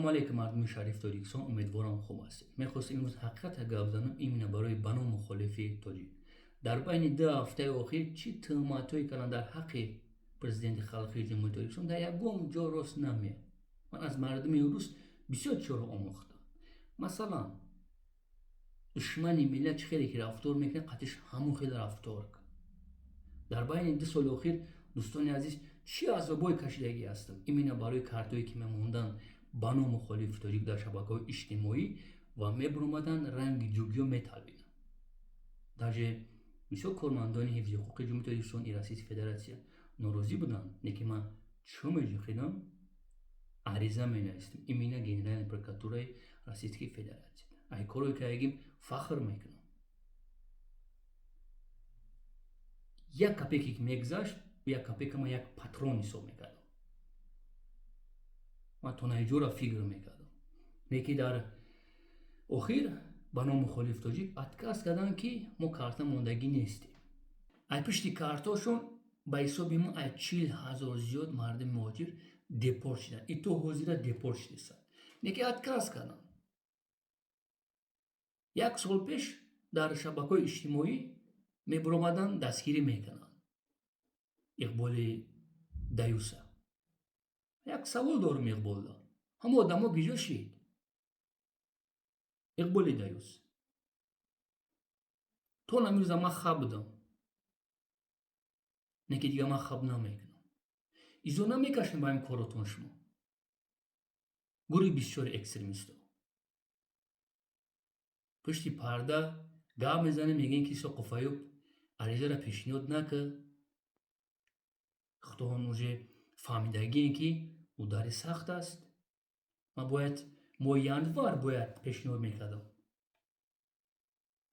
Ассалому алайкум, мардуми шариф Тоҷикистон, умедворам, хуб ҳастед. Мехостем имрӯз ҳақиқата гап занам именно барои ба ном мухолифи тоҷик. Дар байни 2 ҳафтаи охир чӣ туҳматҳое карданд дар ҳаққи президенти халқии Ҷумҳурии Тоҷикистон, дар ягон ҷо рост намеяд. Ман аз мардуми рус бисёр чизҳоро омӯхтам. Масалан, душмани миллат чӣ хеле ки рафтор мекунад, қатиш ҳамон хеле рафтор кун. Дар байни 2 соли охир, дӯстони азиз, чӣ азобое кашидагӣ ҳастам именно барои картҳое, ки мемонданд ба ном мухолифи тоҷик дар шабакаҳои иҷтимоӣ ва мебуромаданд, ранги ҷугиё металбиданд. Даже бисёр кормандони ҳифзи ҳуқуқи Ҷумҳурии Тоҷикистон и Российской Федерация норозӣ буданд, лекин ман чӣ меҷухидам, ариза менавистам именно Генеральной прокуратураи Российской Федерация. Ай корое ки агим, фахр мекунам. Як копейке ки мегузашт, як копейка ман як патрон ҳисоб мекардам. Ман то наиҷора фикр мекардам. Лекин дар охир ба ном мухолиф тоҷик отказ карданд, ки мо карта мондагӣ нестем. Ай пишти картошон ба ҳисоби мо ай 40 000 зиёд мардуми муҳоҷир депорт шуданд и то ҳозира депорт шудастанд, лекин отказ карданд. Як сол пеш дар шабакаҳои иҷтимоӣ мебуромаданд, дастгирӣ мекарданд Иқболи Даюса. Як савол дорум: Иқболда ҳама одамо гиҷо шид? Иқболи Даюс, то намирӯза ман хаб будам, не ки дига ман хаб намекунам. Изо намекашем ба ин коротон. Шумо гурӯҳи бисёри экстремистҳо пушти парда гап мезанем, мегӯем, ки Исоқов Аюб аризаро пешниҳод накард. Худоон уже фаҳмидагием, ки удари сахт аст. Ман бояд моҳи январ бояд пешниҳод мекардам.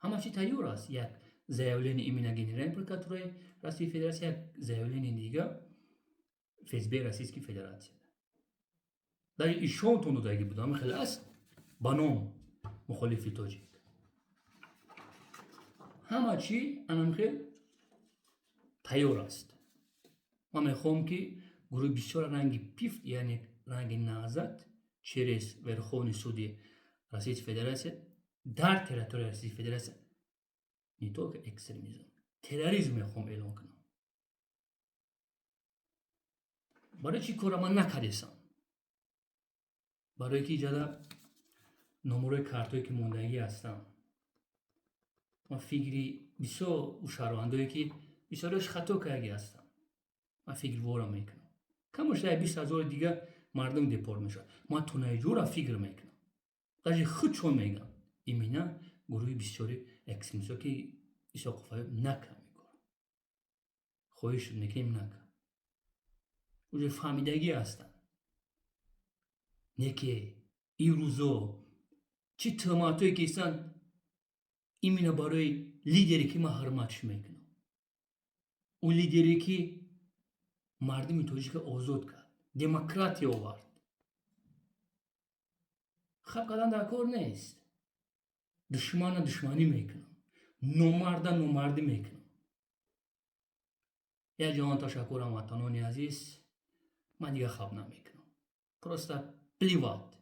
Ҳама чи тайёр аст: як заявление именно Генеральной прокуратураи Российской Федерация, як заявление дига ФСБ Российской Федерация. Дар ишонтон додагӣ будам, хеле аст ба ном мухолифи тоҷик. Ҳама чӣ анамхел тайёр аст. Ман мехоҳам, ки гурӯҳи бисёр ранги пифт, яъне ранги назад, через Верховный суди Российской Федерация дар территорияи Российской Федерация не только экстремизм, терроризм мехоҳам эълон кунам. Барои чӣ кора ман накардесам? Барое ки иҷода номерои картҳое, ки мондагӣ ҳастанд, ман фикри бисёр ӯ шаҳрвандое, ки бисёриаш хато кардагӣ ҳастанд, ман фикр вора мекунам. Камаш дай 20 000-и дига мардум депорт мешавад. Ман тунаиҷора фикр мекунам. Даже худшон мегӯям, именно гурӯҳи бисёри экстремистҳо, ки Исоқов Аюб, накам мекора, хоҳиш мекунем, накам. Уже фаҳмидагӣ ҳастанд. Не ки ин рӯзо чӣ туҳматҳое ки истанд именно барои лидере, ки ман ҳурматш мекунам, ӯ лидере, ки мардуми тоҷика озод кард, демократия овард. Хаб кардан дар кор нест. Душмана душманӣ мекунам, номарда номардӣ мекунам. Як ҷаҳон ташаккур, ҳамватанони азиз. Ман дига хаб намекунам, просто плевать.